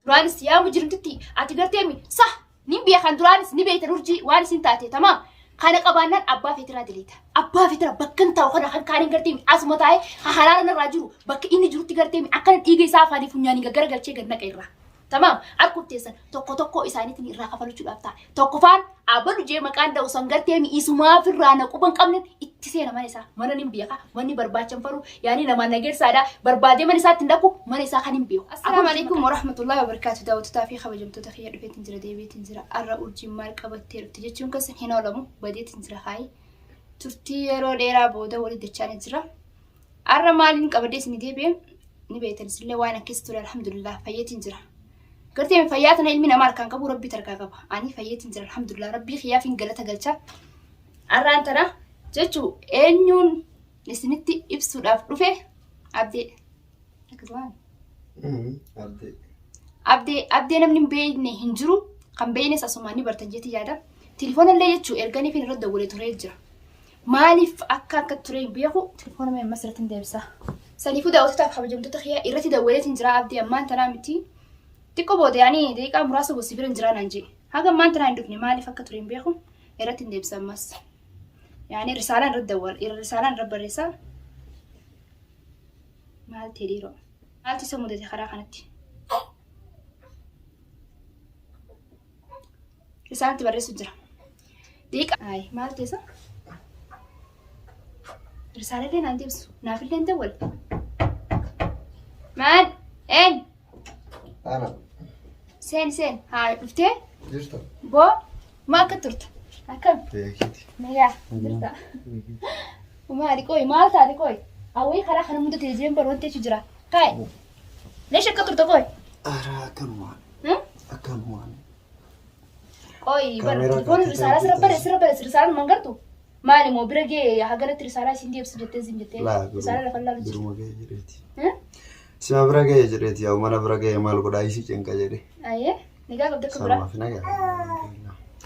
Duraanis yaa mujrimtitti ati garteemi sah nin beekan duraanis ni beeytan urjii waan isin taate tamaam kana qabaannaan abbaa feetiraa diliita. Abbaa feetiraa bakka hin taa'u kana kan kaaniin garteemi asuma taa'ee halaala narraa jiru bakka inni jirutti garteemi akkana dhiiga isaa afaanii funyaanii gaggaragalchee gad naqa irraa. Tamaam arguuf teessan tokko tokkoo isaaniitiin irraa kafalachuudhaaf ta'a. Tokkofaan abalu jee maqaan da'u san gartee isumaaf irraa na quba hin qabne itti seena mana isaa. Mana nin beeka manni barbaachan faru yaani namaan nageessaadha barbaadee mana isaatti hin dhaqu mana isaa kan hin beeku. Assalaamu alaikum warahmatullahi wabarakatuh. Daawwattoota fi kabajamtoota kiyya dhufeetiin jira deebiitiin jira. Arra urjiin maal qabattee dhufte jechuun keessan hin oolamu. Badeetiin jira haayi. Turtii yeroo dheeraa booda walitti dachaan jira. Arra maaliin qabadee isin deebi'e ni beektan isinillee waan akkas ture alhamdulillah fayyeetiin jira. Gartee fayyaa tana ilmi namaa harkaan qabu rabbi tarkaa qaba. Ani fayyeetiin jira alhamdulillah rabbii kiyyaaf hin galata galcha. Arraan tana jechuu eenyuun isinitti ibsuudhaaf dhufe abdee. Akkasumaan. Abdee. Abdee abdee namni hin beekne hin jiru kan beeknes asumaan ni bartan jeetii yaada. Telefoona illee jechuu erganiif irra dawwalee turee jira. Maaliif akka akka ture hin beeku telefoona mee ammas irratti hin deebisa. Saniifuu daawwattotaaf kabajamtoota kiyyaa irratti dawwaleetiin jira abdii ammaan tanaa miti. Xiqqoo booda yaani daqiiqaa muraasa booda bira hin jiraa naan jee. Haga ammaan tanaa hin dhufne maaliif akka ture hin beeku irratti hin deebisa ammas. Yaani risaalaan irratti dawwal risaalaan irratti barreessa. Maal ta'e dhiiroo? Maaltu isa mudate karaa kanatti? Isaanitti barreessu jira. Daqiiqa ay maal teessa? Risaalallee naan deebisu. Naafillee hin dawwal. Maal? Een? Ana. Seen seen. Haa dhuftee? Jirta. Boo? Maa akka turta? Akkam? Beekiti. Nagaa. Jirta. Maali qoy maal taate qoy? Awwee karaa kana mudate jeen bar wanti achi jira. Kaay. Leesh akka turta qoy? Ara akkanumaan. Akkanumaan. Qoy bar Kaameeraa telefoon kaatee risaalaa sirra taa'u bare sirra bare risaalaan man gartu maali moo bira gee haganatti risaalaa isin deebsu jettee isin jettee Laa risaalaa lafa laalu jirti. biruma ga'e jedheeti. Eh? Sima bira ga'e jedheeti yaa mana bira ga'e maal godhaa isii cinqa jedhe. Ayyee nagaa qabda akka biraa. Sanumaaf nagaa.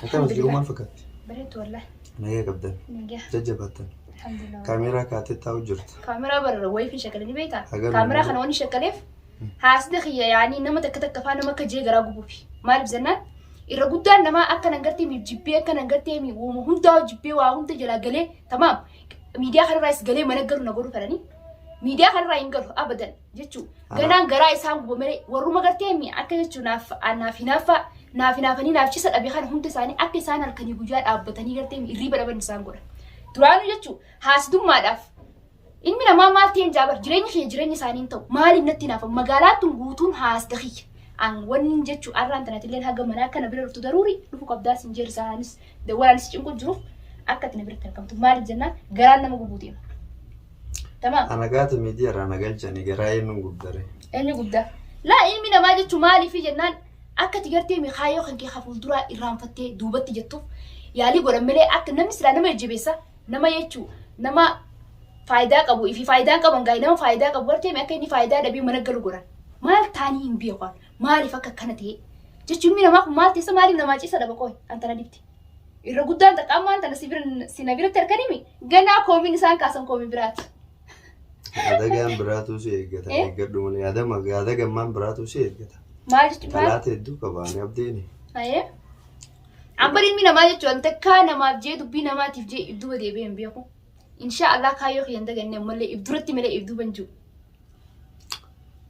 Akkamas jiru maal fakkaatti? Bareedu wallahi Nagaa qabdan. nagaa Jajjabaattan. alhamdulillah. Kaameeraa kaatee taa'u jirta. Kaameraa barra wayii fi shakkalanii beektaa? Hagan Kaameraa uumama. kana waan shakkaleef Haasni kiyya yaanii nama takka takka faa nama akka jee garaa gubuufi. Maaliif jennaan irra guddaan namaa akka nan gartee miif jibbee akka nan gartee mi uuma hundaa jibbee waa hunda jalaa galee tamaam miidiyaa kanarraas galee mana galu na godhu fedhanii miidiyaa kanarraa hin galu abadan jechuu ganaan garaa isaan guba malee warruma gartee mi akka jechuu naaf naaf hinaaffaa naaf hinaafanii naaf cisa dhabe kana hunda isaanii akka isaan halkanii guyyaa dhaabbatanii gartee mi irriiba dhaban isaan godha. Duraanuu jechuu haasidummaadhaaf Ilmi namaa maal ta'een jaabar jireenya kiyya jireenya isaanii hin ta'u maaliif natti hinaafa magaalaan tun guutuun haasda kiyya an wanni jechuu arraan tanatilleen haga manaa kana bira dhuftu daruuri dhufu qabdaa sin jeer isaanis dawwalaanis cinqu jiruuf akka ati na biratti argamtu maaliif jennaan garaan nama gubuu deema. Tamaam. Ana gaata miidiyaa irraa na galchanii garaa eenyuun gubdare. Eenyu gubdaa? Laa ilmi namaa jechuun maaliif jennaan akka ati gartee kaayyoo kan kee fuulduraa irraanfattee duubatti jettuuf yaalii godhan malee akka namni silaa nama jajjabeessa Nama jechuu nama faayidaa qabu ifi faayidaa hin qaban gaa'e nama faayidaa qabu gartee akka inni faayidaa dhabee mana galu godhan. Maal taanii hin beeku an. Maaliif akka akkana ta'e? Jechuun ilmi namaa kun maal teessa maaliif namaa ciisa dhaba qoy an tana dhibdi. Irra guddaan takka ammaan tana si bira si na biratti harkanimi ganaa koomiin isaan kaasan koomii biraati. Adagaan biraatu si eeggata. Eh? Eeggadhu malee. Adagammaan biraatu si eeggata. Maal jechuun maal? Talaata hedduu qaba ani abdiini. Ayee. Ambar ilmi namaa jechuun an takkaa namaaf jee dubbii namaatiif jee if duuba deebi'ee hin beeku. Inshaa Allah kaayyoo kiyya hin daganne ammallee if duratti malee if duuba hin jiru.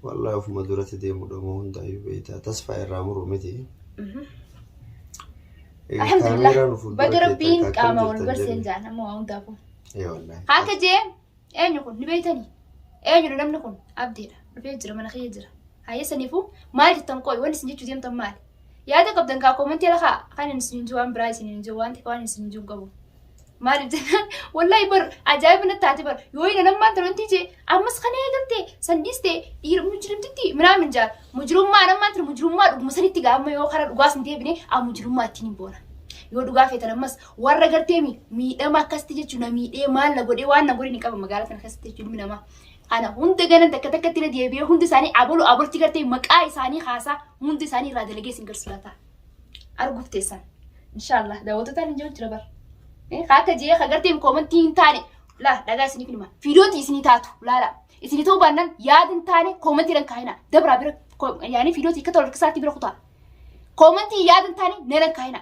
Wallahi ofuma duratti deemudha moo hundaayyuu beektaa. Tasfaa irraa muru miti. Egaa Alhamdulillah. kaameeraa nu fuuldura Baga keetti rabbiin akka akkam qaama wal jirtan barseen jenne. jaan amma waa hundaafuu. Ee wallahi. Akka jee eenyu kun ni beektanii? Eenyudha namni kun? Abdiidha. Dhufee jira mana kiyya jira. Hayyee saniifuu maal jettan qoy wanni isin jechuu deemtan maali? Yaada qabdan kaa koomantii jala kaa kan inni isin jiru waan biraa isin hin jiru waan xiqqaa waan isin hin jiru qabu. Maaliif jennaan wallahi bar ajaa'iba natti taate bar yoo inni nammaan tan wanti jee ammas kan eegalte san dhiiste dhiira mujrimtitti minaamin jaa mujrummaa nammaan tan mujrummaa dhuguma sanitti gaa amma yoo karaa dhugaas hin deebine aa mujrummaa ittiin hin boona. Yoo dhugaa feetan ammas warra gartee miidhama akkasitti jechuun na miidhee maal na godhee waan na godhe ni qaba magaalaa kana keessatti jechuun ilmi namaa. Kana hunda ganan takka takkatti na deebi'ee hundi isaanii abalu abalti gartee maqaa isaanii haasaa hundi isaanii irraa dalagee isin garsiisaa ta'a. Arguuf teessan. Inshaallah daawwattotaan hin jiru jira bar. Akka jee ka gartee koomantii hin taane laa dhagaa isiniif hima. Fiidooti isinii taatu laala. Isinii ta'uu baannaan yaada hin taane koomantii dhan kaayina. Dabraa bira Yaani viidiyoo xiqqaa tolka isaatti bira kutaa. Koomantii yaada hin taane nana kaayina.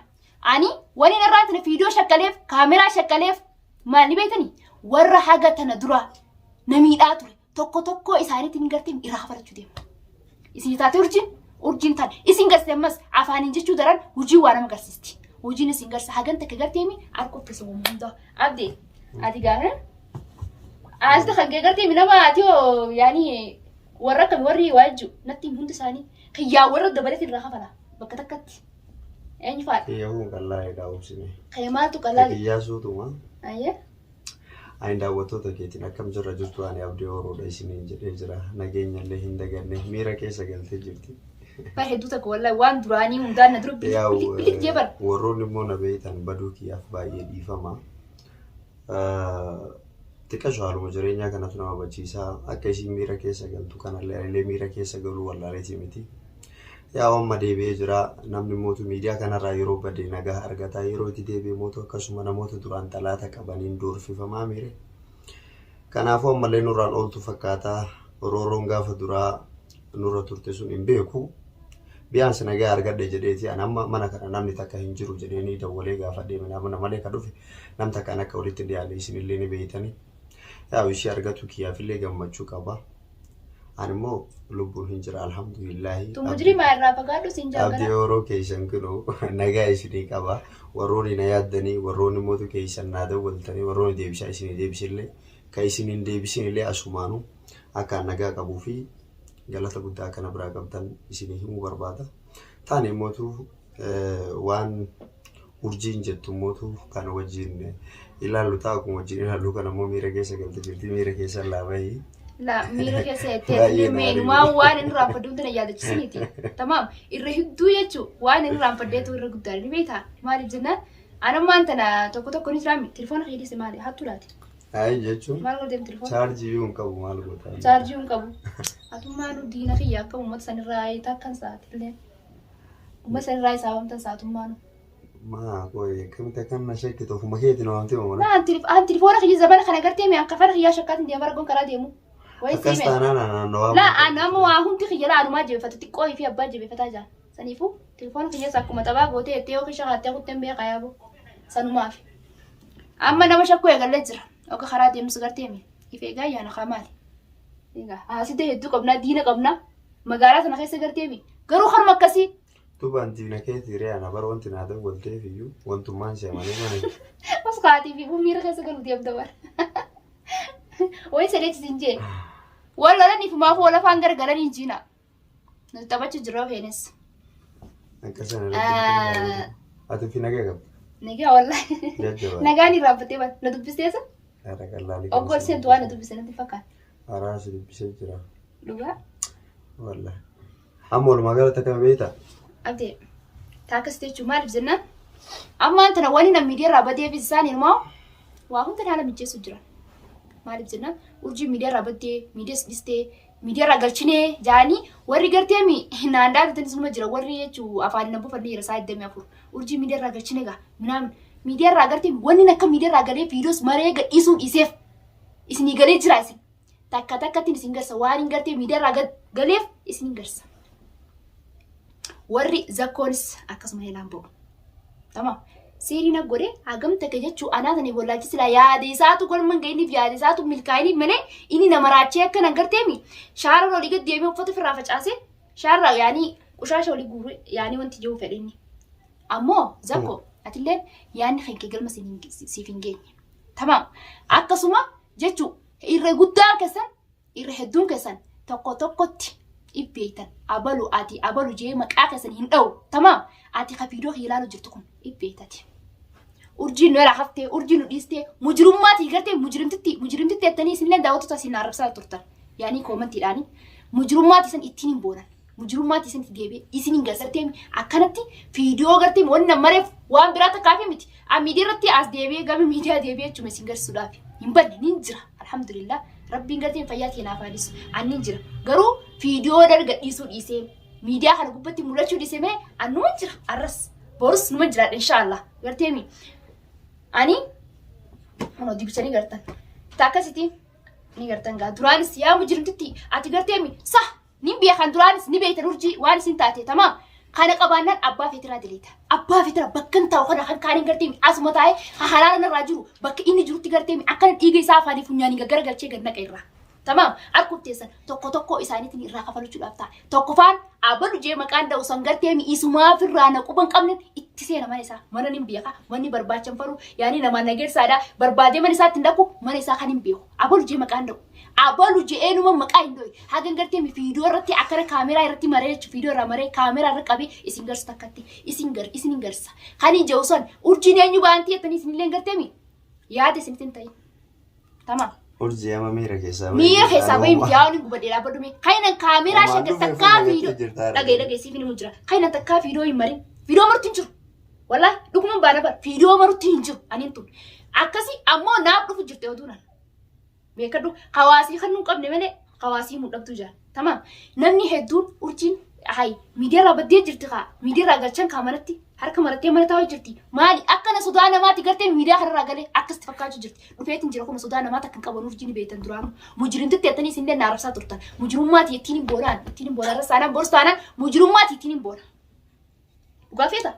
Ani wani narraa tana viidiyoo shakkaleef kaameraa shakkaleef maal ni beektanii warra haga tana dura na miidhaa ture tokko tokkoo isaaniitiin gartee irraa kafalachuu deema. Isin taate urjiin urjiin tan isin garsiiste ammas afaaniin jechuu daran hojii waa nama garsiisti. Hojiin isin garsiisa hagan takka garteemi harkofte isa uumu hundaa. Abdii ati gaafa asita kan kee garteemi nama ati hoo yaani warra akkami warri waa jechuu natti hundi isaanii kiyyaa warra dabaleetiin irraa kafala bakka takkatti. Eenyu faadha? Kiyya kun qallaa egaa obsine. Kee maaltu qallaa? Kiyyaa suutuma. Ayyee. Ani daawwattoota keetiin akkam jirra jirtu ani abdii horoodha isiniin jedhee jira. Nageenya illee hin daganne miira keessa galtee jirti. Bar hedduu takka wallahi waan duraanii hundaan na dura bilik Yaa'u bilik bilik jee bar. warroonni immoo na beektan baduu kiyyaaf baay'ee dhiifama. Xiqqasho haaluma jireenyaa kanatu nama bachiisaa akka isiin miira keessa galtu kanallee anillee miira keessa galuu wallaaleetii miti. Yaa'u amma deebi'ee jira namni mootu miidiyaa kanarraa yeroo bade nagaa argataa yeroo itti deebi'e mootu akkasuma namoota duraan xalaata qabaniin doorfifamaa miire. Kanaafuu ammallee nurraan ooltu fakkaataa roorroon gaafa duraa nurra turte sun hin beeku. Biyaansi nagaa argadhe jedheeti an amma mana kana namni takka hin jiru jedheenii dawwalee gaafadhee mana malee ka dhufe nam takkaan akka walitti hin dhiyaanne isinillee ni beeytanii. Yaa'u ishee argatu kiyyaafillee gammachuu qaba. Ani immoo lubbuun hin jira alhamdulillaahi. Tu mujrimaa irraa fagaadhu siin Abdii jaangala. yeroo keessan kunuu nagaa isinii qaba. Warroonni na yaaddanii warroonni mootu keessan naa dawwaltanii warroonni deebisaa isinii deebisillee kan isin hin deebisinillee asumaanuu akka nagaa qabuu fi galata guddaa akka na biraa qabdan isinii himuu barbaada. Taane mootu waan urjiin jettu mootu kan wajjin ilaallu ta'a akkuma wajjin ilaallu kan ammoo miira keessa galte jirti miira keessa laabayi. La miira keessa jettee Baay'ee na meenumaa ari'u. waan inni raanfadhu hunda na yaadachisiniiti. Tamaam irra hedduu jechuu waan inni raanfadheetu irra guddaadha ni beektaa maaliif jennaan anammaan tana tokko tokko ni jiraami telefoona keessa maali hattuu laate Ayi jechuun maal godheem telefoona chaarjii iyyuu hin qabu maal goota. chaarjii hin qabu atummaanu diina kiyya akka uummata sanirraa takkan sa'aatillee uummata sanirraa isaa waamtan sa'atummaanu. Maa qoy akkamitti akkan na shakkitu ofuma keetiin waamtee mana. Naan telefoona kiyya zamana kana gartee mi akka fara kiyyaa shakkaatiin deema argoon karaa deemu. Wayi Akkas siime. taanaan naannawaa. Laa an amma waa hundi kiyya laa anumaa jabeeffatu xiqqoo fi abbaa jabeeffataa jira. Saniifuu telefoona kiyyas akkuma taphaa gootee jettee yoo kisha kaattee kutteen beekaa yaabu. Sanumaaf. Amma nama shakkuu eegallee jira. Akka karaa deemsu gartee mi. If eegaa yaana kaa maali? Egaa haasitee hedduu qabnaa diina qabnaa magaalaa sana keessa gartee mi. Garuu kanuma akkasii Tubaan diina keetii ree ana bara wanti naa dawwalteef iyyuu wantummaan si amanee mana. Os kaatii fi miira keessa galuu deemta bara. Wayi sadeetti siin jee. Wal lolaniif maaf wal afaan gargalanii jiina. Nuti taphachuu jirra feenes. Akka sana irratti ati fi nagaa qabda. Nagaa wallahi. Jajjabaa. Nagaan irraanfattee bara. Na dubbisteessa? Haadha qallaalii. Oggol seentu waan na dubbise natti fakkaata. Haraa si dubbisee jira. Dhugaa. Wallahi. Amma walumaa galatti akkam beektaa? Abdee. Taakkas jechuun maaliif jennaan? Ammaan tana wani na miidiyaa irraa badeef isaan ilmoo waa hunda haala mijeessu jiran. Maaliif jennaan? Urjii miidiyaa irraa baddee, miidiyaas dhistee, miidiyaa irraa galchinee jaanii warri gartee mi naandaa tanis numa jira warri jechuu afaan na buufanne jira saa 24 urjii miidiyaa irraa galchine gaa minaamin miidiyaa irraa gartee wanni akka miidiyaa irraa galee viidiyoos maree gadhiisuu dhiiseef isinii galee jira isin takka takkatti isin garsa waan hin gartee miidiyaa irraa galeef isin hin garsa. Warri zakkoonis akkasuma helaan ba'u. Tamam. Seerii na godhe hagam takka jechuu anaa tani wallaalchi silaa yaada isaatu galma hin ga'iniif yaada isaatu milkaa'iniif malee inni nama raachee akka nan garteemi shaara olii gad deemee uffata ofirraa facaasee shaarra yaanii qushaasha olii guuree yaanii wanti jiru fedhe inni. Ammoo zakko atillee yaadni kan kee galma siif hin geenye. Tamam. Akkasuma jechuu irra guddaa keessan irra hedduun keessan tokko tokkotti ibbeeytan abalu ati abalu jee maqaa keessan hin dha'u. Tamaam ati ka viidiyoo kiyya ilaalu jirtu kun ibbeeytati. Urjiin nu irraa haftee urjiin nu dhiistee mujrimmaatii gartee mujrimtitti mujrimtitti jettanii isinillee daawwattoota isin arrabsaa turtan. Yaanii koomantiidhaanii mujrimmaatii san ittiin hin boonan. Mujrimmaatii isin itti deebi'e isin hin gartee akkanatti viidiyoo gartee wanna mareef waan biraa takkaafi miti. A miidiyaa irratti as deebi'ee gama miidiyaa deebi'ee jechuun isin garsiisuudhaaf hin banne nin jira. Alhamdulillah rabbiin gartee fayyaa kee naaf haadisu an nin jira. Garuu viidiyoo darga dhiisuu dhiisee miidiyaa kana gubbatti mul'achuu dhiisee mee an numa jira arras borus numa jira inshaallah gartee mi ani kunoo dibichanii gartan ta akkasitti ni gartan gaa duraanis yaa mujrimtitti ati gartee mi sah. Nin beekan duraanis ni beektan urjii waan isin taate tamaam. Kana qabaannaan abbaa feetiraa diliita. Abbaa feetiraa bakka hin taa'u kana kan kaaniin gartee asuma taa'ee halaala narraa jiru bakka inni jirutti gartee akkana dhiiga isaa afaanii funyaanii gaggaragalchee gad naqa irraa. Tamaam arguuf teessan tokko tokko isaaniitiin irraa kafalachuudhaaf ta'a. Tokkoffaan abalu jee maqaan da'u san gartee isumaaf irraa na quba hin qabne itti seena mana isaa. Mana nin beeka manni barbaachan faru yaani namaan nageessaadha barbaadee mana isaatti hin dhaqu mana isaa kan hin beeku. Abalu jee maqaan da'u. Abalu je'ee numa maqaa hin dho'i. Hagan gartee fiidoo irratti akkana kaameraa irratti maree jechuun fiidoo irraa maree kaameraa irra qabee isin garsu takkatti isin gar isin hin garsa. Kan hin je'u san urjiin eenyu baantii jettanii isin illee gartee mi yaada isinitti hin ta'in. Tamaam. Urjii amma miira keessaa bahi. Miira keessaa bahi miti yaa gubadhee dhaabbadhu mee. Kayinan kaameraa Homaan shagar dhufee takkaa fuula fiidoo. gattee jirta. Dhagaye dhagaye siif hin jira. Kayinan takkaa fiidoo hin marin. Fiidoo marutti hin jiru. Wallahi dhuguman baana bara fiidoo marutti hin jiru aniin tun. Akkasi ammoo naaf dhufu jirte oduu nana. Beekadhu hawaasii kan nu qabne malee hawaasii nu dhabdu jira. Tamaam namni hedduun urjiin hay miidiyaarraa baddee jirti kaa miidiyaarraa galchan kaa manatti harka marattee mana taa'u jirti. Maali akkana sodaa namaati gartee miidiyaa kanarraa galee akkasitti fakkaachuu jirti. Dhufeetiin jira kun sodaa namaa takka hin qaban urjiin beektan duraanuu. Mujrimtitti jettanii isin illee arrabsaa turtan. Mujrimummaati ittiin hin boonaan ittiin hin boonaan rasaanaan borus taanaan mujrimummaati ittiin hin boona. Dhugaa feeta?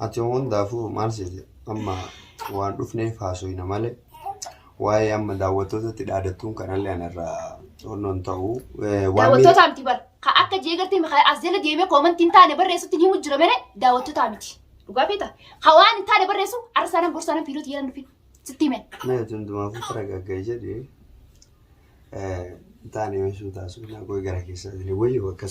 Ati hundaafuu maal seete amma waan dhufneef haasofna malee waa'ee amma daawwattootatti dhaadattuun kanallee anarraa onnoon ta'u. Waan Daawwattoota miti bara. Ka akka jee gartee as jala deemee koomantii hin taane barreessutti ni himu jira malee daawwattoota miti. Dhugaa feeta? Ka waan hin taane barreessu arsaanaan borsaanan fiidootti yeran dhufin. Sitti himen. Mee hundumaafuu taragagga'e jedhee taane yoo taasifnaa gara keessaatiin wayyuu akkas.